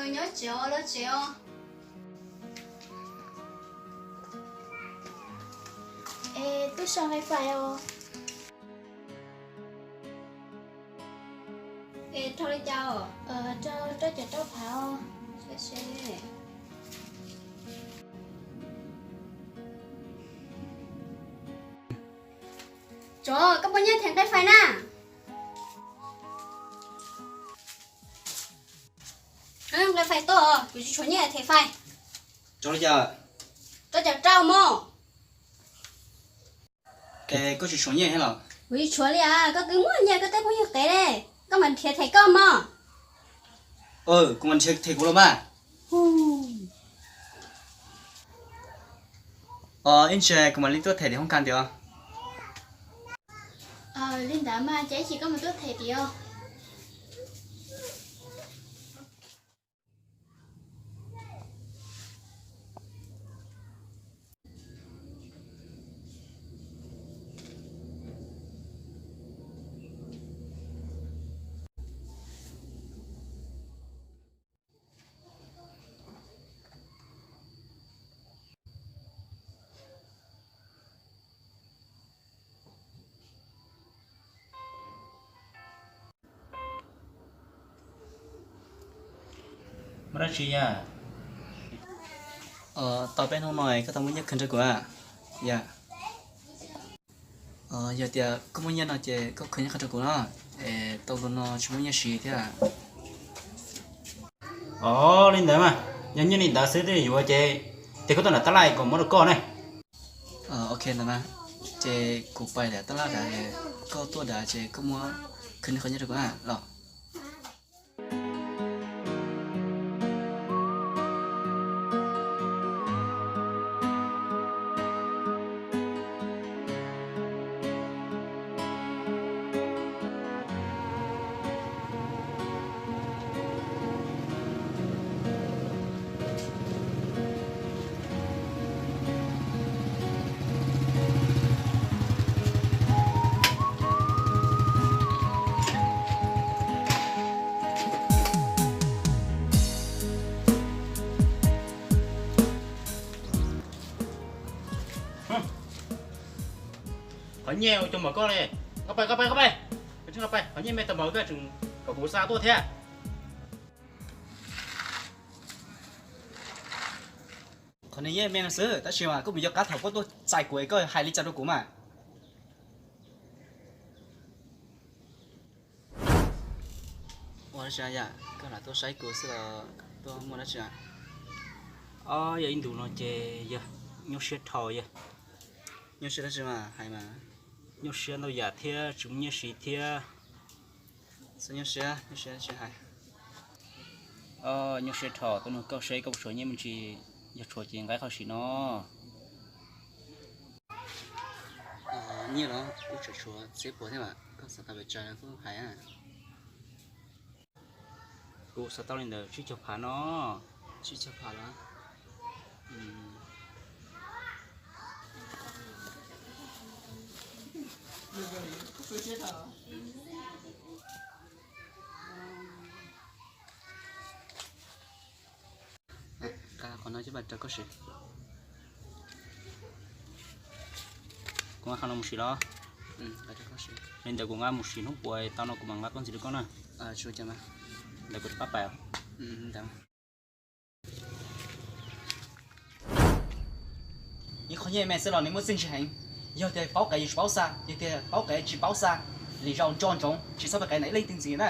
Nyob tsev os, los tsev os. Es tub sau nqaij fais os. Es rau li cas os? Rau, rau caum rau phav os. Tsov, koj puas nyiaj them nqaij fais na? Nqaij fais tuaj, kuv tsis tshuav nyiaj them fais. Tsov li cas? Rau caum rau mog. Es koj tsis tshuav nyiaj thiab los? Kuv tsis tshuav li as, koj twb muaj nyiaj koj tej phooj ywg qev li, koj mam nrhiav them koj mog. Kuv mam nrhiav them kuv los mas. Ib ntsis kuv mam li tuaj them tim hoob kas tiag. Li ntawd mas ces ib chim koj mam tuaj them tiag. Muaj dab tsi yom? Tau peb hnub no koj tau muab nyiaj khwv nrog kuv a. Yog, yog tias koj muaj nyiaj no ces koj khwv nyiaj qhov rau kuv no, es tau los no tsis muaj nyiaj siv thiab. Ov, li ntawd mas, yog nyiaj li ntawd xwb twb yuav ces, ces koj tuaj nram tab laj kom muab rau koj ne. Ok ntawd mas, ces kuv pais nram tab laj nrad, koj tuaj nrad ces koj muab khwv nyiaj qhov nyiaj rau kuv los. Qhov nyiaj ua cov mom koj li, koj pais, koj pais, koj pais, koj pais, qhov nyiaj me tau mom koj tseem kom kuv xa tuaj thiab. Qhov niag nyiaj me no xwb, tab sis mas koj mus yuav qab thaum koj tuaj txais kuv es koj hais li cas rau kuv mas. Ua dab tsi yom, koj lam tuaj saib kuv xwb los tuaj muaj dab tsi? Ob, yog ib ntus no ces yog nyuaj siab dhau yog. Nyuaj siab dab tsi mas hais mas. Nyuaj siab ntau yam thiab tsis muaj nyiaj siv thiab. Txhob nyuaj siab, nyuaj siab tsis hais. Nyuaj siab dhau, tuaj nug koj seb koj puas tshuav nyiaj me ntsis, yog tshuav ces nqa qhov sim no. Nyiaj los kuj tseem tshuav txhiab puas thiab mas koj xav tau pes tsawg kuj hais. Kuv xav tau li ntawd tsib caug phav no. Tsib caug phav los? Qhov no coj pais rau koj siv. Kuv nqa qhov no mus siv los? Li ntawd kuv nqa mus siv hnub puas tau no kuv mam nqa tuaj ntxiv rau koj na. Ntawd kuv rov qab pais. Ib qho nyiaj me xwb los nws muaj txiaj ntsig heev. Yog tias paub qev yus tsis paub xa, yog tias paub qev tsis paub xa, lwm zaus nco ntsoov tsis txhob pab qev ntawm ib leej twg ntxiv na.